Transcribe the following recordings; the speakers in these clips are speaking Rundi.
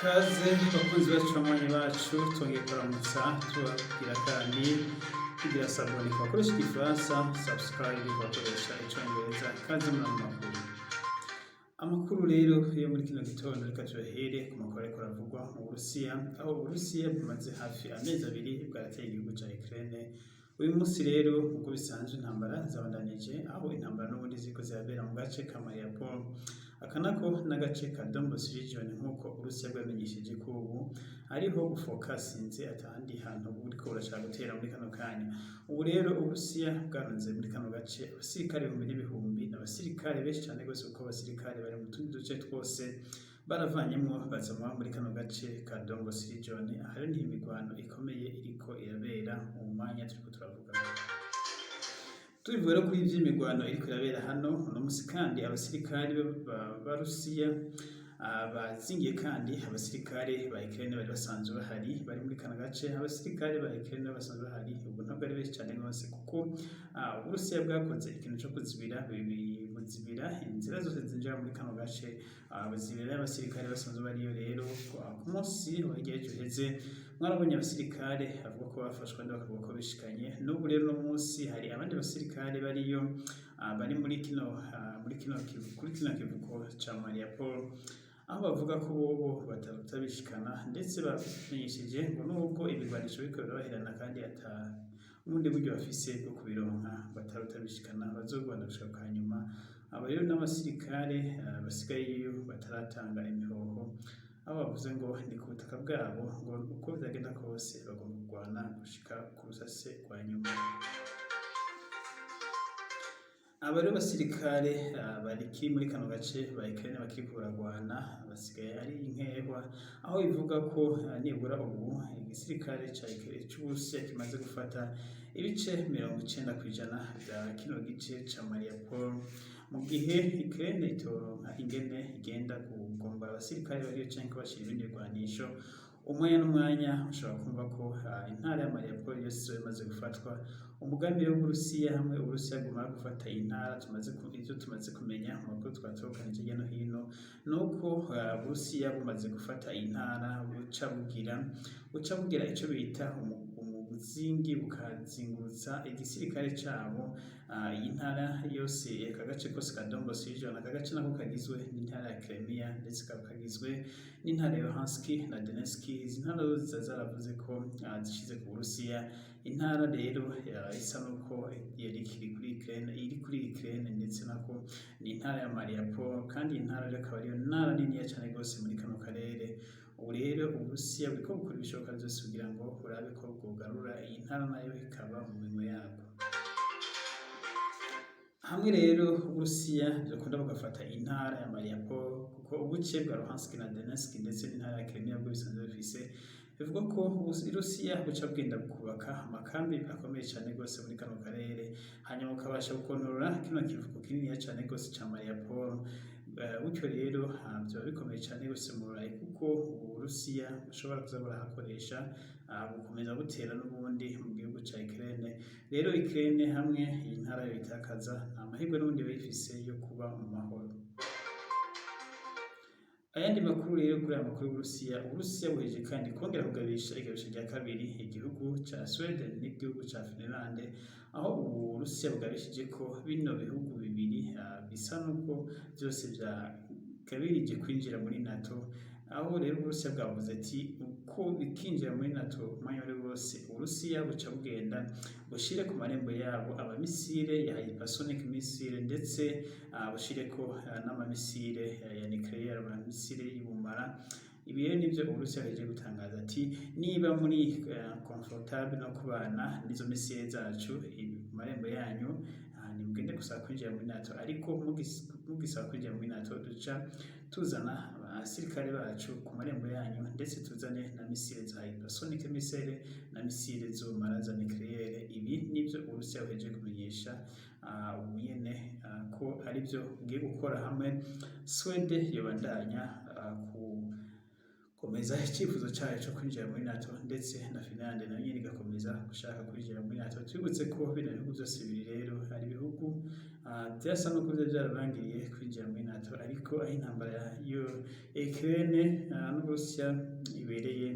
Kaze bakunzi bacu, banywanyi bacu, twongeye kuramutsa, tubabwira kandi kugira s'abonner ku bakoresha igifaransa, subscribe ku bakoresha icongereza. Kaze muri ano makuru. Amakuru rero yo muri kino gitondo, reka tuyahere ku makuru ariko aravugwa mu Burusiya, aho Uburusiya bumaze hafi amezi 2 bwarateye igihugu ca Ukraine. Uyu munsi rero, uko bisanzwe, intambara zabandanije, aho intambara n'ubundi ziriko zirabera mu gace ka Mariupol, aka nako n'agace ka Donbas region, nk'uko Uburusiya bwamenyesheje ko ubu ariho bufokasinze, atahandi hantu buriko burashaka gutera muri kano kanya. Ubu rero Uburusiya bwarunze muri kano gace abasirikare ibihumbi n'ibihumbi, n'abasirikare benshi cane gose, kuko abasirikare bari mu tundi duce twose baravanyemwo bazanwa muri kano gace ka Donbas region. Aha rero niho imirwano ikomeye iriko irabera mu mwanya turiko turavuga. Tubivuga rero kuri ivy'imirwano iriko irabera hano uno musi, kandi abasirikare b'Abarusiya bazingiye kandi abasirikare ba Ukraine bari basanzwe bahari, bari muri kano gace. Abasirikare ba Ukraine basanzwe bahari ubu ntabwo ari benshi cane gose, kuko Uburusiya bwakoze ikintu co kuzibira, buzibira inzira zose zinjira muri kano gace, buzibira abasirikare basanzwe bariyo. Rero ku munsi wa hirya y'ejo uheze mwarabonye abasirikare bavuga ko bafashwe, abandi bakavuga ko bishikanye. N'ubu rero uno munsi hari abandi basirikare bariyo, bari muri kino kuri kino kivuko ca Mariupol, aho bavuga ko bobo batabishikana, ndetse bamenyesheje ngo nubwo ibigwanisho biriko birabaherana kandi ata ubundi buryo bafise bwo kubironka, batarutabishikana, bazogwana gushika ka nyuma. Aba rero n'abasirikare basigayeyo bataratanga imihoho, aho bavuze ngo ni ku butaka bwabo, ngo uko vyagenda kose bagomba kurwana gushika ku rusase rwa nyuma. Aba rero basirikare bariki muri kano gace ba Ukraine bakiriko baragwana basigaye ari inkehwa, aho ivuga ko nibura ubu igisirikare c'Uburusiya kimaze gufata ibice 90% vya kino gice ca Mariupol. Mu gihe Ukraine itoronka ingene igenda kugombora abasirikare bariyo canke kubashira ibindi bigwanisho, umwanya n'umwanya ushobora kumva ko intara ya Mariupol yose izoba imaze gufatwa. Umugambi w'Uburusiya, hamwe Uburusiya bwomara gufata iyi ntara, tumaze ivyo tumaze kumenya mu makuru twatokanije hirya no hino, nuko Uburusiya bumaze gufata iyi ntara buca bugira ico bita umuzingi, bukazingurutsa igisirikare cabo iyi ntara yose, aka gace kose ka Donbas region. Aka gace nako kagizwe n'intara ya Crimea, ndetse kakaba kagizwe n'intara ya Luhansk na Donetsk. Izi ntara zose ziza zaravuze ko zishize ku Burusiya. Intara rero isa nuko yari ikiri kuri Ukraine, iri kuri Ukraine, ndetse nako ni intara ya Mariupol, kandi iyi ntara rero akaba ariyo ntara niniya cane gose muri kano karere. Ubu rero Uburusiya buriko bukora ibishoboka vyose kugira ngo burabe ko bwogarura iyi ntara, nayo ikaba mu minwe yabwo. Hamwe rero Uburusiya vyokunda bugafata intara ya Mariupol, kuko ubuce bwa Luhansk na Donetsk ndetse n'intara ya Crimea bwo bisanzwe bifise, bivugwa ko Uburusiya buca bugenda bukubaka amakambi akomeye cane gose muri kano karere, hanyuma bukabasha gukontorora kino kivuko kininiya cane gose ca Mariupol. Gutyo rero vyoba bikomeye cane gose mu Burayi, kuko Uburusiya bushobora kuza burahakoresha bukomeza butera n'ubundi mu gihugu ca Ukraine. Rero Ukraine, hamwe iyi ntara yoyitakaza, nta mahirwe n'ubundi yoba ifise yo kuba mu mahoro. Ayandi makuru rero kuri aya makuru y'Uburusiya: Uburusiya buhejeje kandi kongera kugabisha igabisha rya kabiri igihugu ca Sweden n'igihugu ca Finland, aho Uburusiya bugabishije ko bino bihugu bibiri bisa nuko vyose vyagabirije kwinjira muri NATO. Aho rero Uburusiya bwavuze ati uko bikinjira muri NATO, umwanya wari wose Uburusiya buca bugenda bushire ku marembo yabo amamisire ya hypersonic missile, ndetse bushireko n'amamisire ya nucléaire, amamisire y'ubumara. Ibi rero nivyo Uburusiya buhejeje gutangaza, ati niba muri comfortable no kubana n'izo misile zacu ku marembo yanyu, nimugende gusaba kwinjira muri NATO. Ariko mugisaba kwinjira muri NATO, duca tuzana abasirikare bacu ku marembo yanyu, ndetse tuzane na misile za hypersonic missile na misile z'ubumara za nucléaire. Ibi nivyo Uburusiya buhejeje kumenyesha ubu nyene ko arivyo bugiye gukora hamwe Swede yobandanya ku Komeza icyifuzo cyayo cyo kwinjira muri NATO, ndetse na Finland nayo nyene igakomeza gushaka kwinjira muri NATO. Twibutse ko bino bihugu byose bibiri rero ari ibihugu byasa n'uko byari byarabangiriye kwinjira muri NATO, ariko aho intambara yo Ukraine n'Uburusiya ibereye,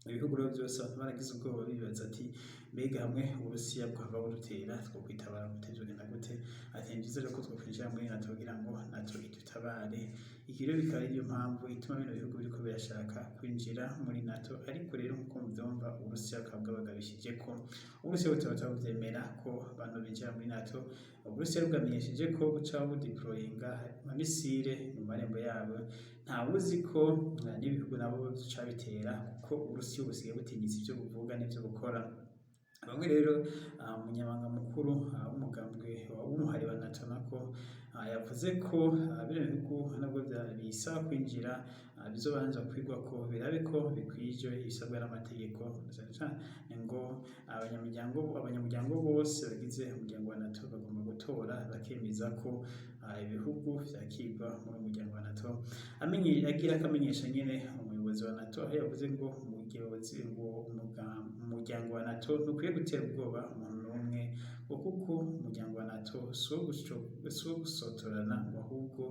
ibihugu rero byose abantu baragize ubwoba, bibaza ati: "Mbega hamwe Uburusiya bwava budutera, twokwitabara gute? Vyogenda gute?" Ati: "Ni vyiza rero ko twokwinjira muri NATO kugira ngo NATO idutabare." Iki rero bikaba ariyo mpamvu ituma bino bihugu biriko birashaka kwinjira muri NATO. Ariko rero, nkuko muvyumva, Uburusiya bukaba bwabagabishije ko Uburusiya butaba buvyemera ko abantu binjira muri NATO. Uburusiya bwamenyesheje ko buca budeployinga amamisire mu marembo yabo. Ntawuzi ko n'ibihugu nabo bica bitera, kuko Uburusiya busigaye butinyitse ivyo buvuga n'ivyo bukora. Bamwe rero, umunyamabanga mukuru w'umugambwe w'umuhari wa NATO nako yavuze ko bino bihugu nabwo bisaba kwinjira, bizobanza kwigwa ko birabe ko bikwije ibisabwa n'amategeko, cane cane ngo abanyamuryango bose bagize umuryango wa NATO bagomba gutora bakemeza ko ibihugu vyakirwa muri uwo muryango wa NATO. Amenye agira akamenyesha nyene umuyobozi wa NATO, aho yavuze ngo umuyobozi ngo umuryango wa NATO ntukwiye gutera ubwoba umuntu n'umwe, ngo kuko umuryango wa NATO si uwo gusotorana, ngo ahubwo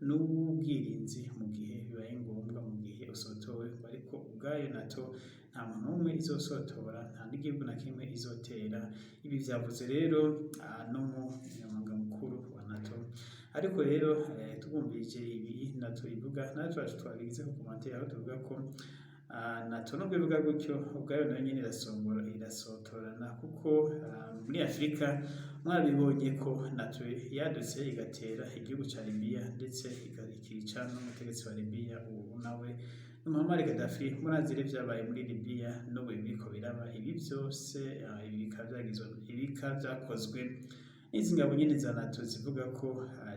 n'uw'ubwirinzi mu gihe bibaye ngombwa, mu gihe usotowe. Ariko ubwayo NATO nta muntu n'umwe izosotora, nta n'igihugu na kimwe izotera. Ibi vyavuze rero n'umunyamabanga mukuru wa NATO. Ariko rero twumvise ibi NATO ivuga, natwe twabigize ku commentaire, aho tuvuga ko NATO nubwo ivuga gutyo, ubwayo nayo nyene irasongora, irasotorana, kuko muri Afurika mwabibonye ko NATO yadutse igatera igihugu ca Libya, ndetse ikica n'umutegetsi wa Libya, ubu nawe Muammar Gaddafi. Murazi rero vyabaye muri Libya, n'ubu biriko biraba. Ibi vyose ibi bikaba vyagizwe, ibi bikaba vyakozwe n'izi ngabo nyene za NATO zivuga ko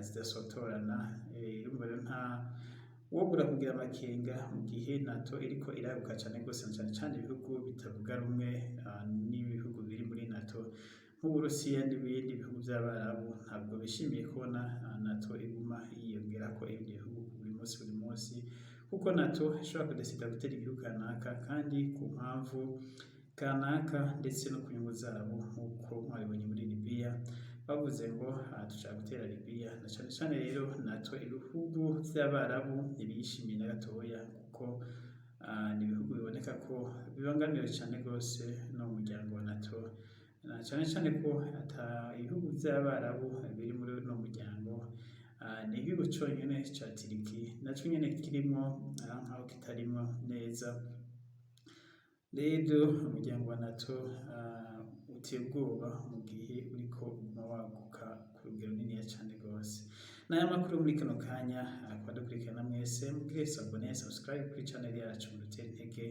zidasotorana. Urumva rero nta wobura kugira amakenga mu gihe NATO iriko iraguka cane gose, na cane cane ibihugu bitavuga rumwe n'ibihugu biri muri NATO, nk'Uburusiya n'ibindi bihugu vy'Abarabu, ntabwo bishimiye kubona NATO iguma yiyongerako ibindi bihugu buri munsi buri munsi, kuko NATO ishobora kudesida gutera igihugu kanaka kandi ku mpamvu kanaka, ndetse no ku nyungu zabo, nk'uko mwabibonye muri Libya bavuze ngo dushaka gutera Libya. Na cane cane rero NATO, ibihugu vy'Abarabu ntibiyishimiye na gatoya, kuko ni ibihugu biboneka ko bibangamiwe cane gose n'umuryango wa NATO, na cane cane ko ata ibihugu vy'Abarabu biri muri uno muryango. Ni igihugu conyene ca Turiki, naco nyene kirimwo nkaho kitarimwo neza. Rero umuryango wa NATO uteye ubwoba mu gihe uriko uguma waguka ku rugero runiniya cane gose. N'aya makuru muri kano kanya. Kubadukurikirana mwese, mugire s'abonner, subscribe kuri channel yacu, mudutere intege.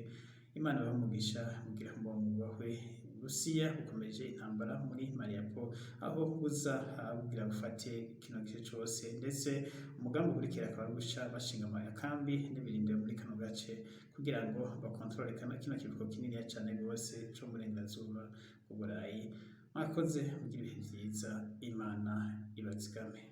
Imana ibahe umugisha, mugire aho muba mubahwe. Uburusiya bukomeje intambara muri Mariupol, aho buza bugira bufate kino gice cose, ndetse umugambi ukurikira akaba ari guca bashinga amakambi n'ibirindiro muri kano gace kugira ngo bakontorore kino kivuko kininiya cane gose co mu burengerazuba bw'Uburayi. Mwakoze, mugire ibihe vyiza, Imana ibazigame.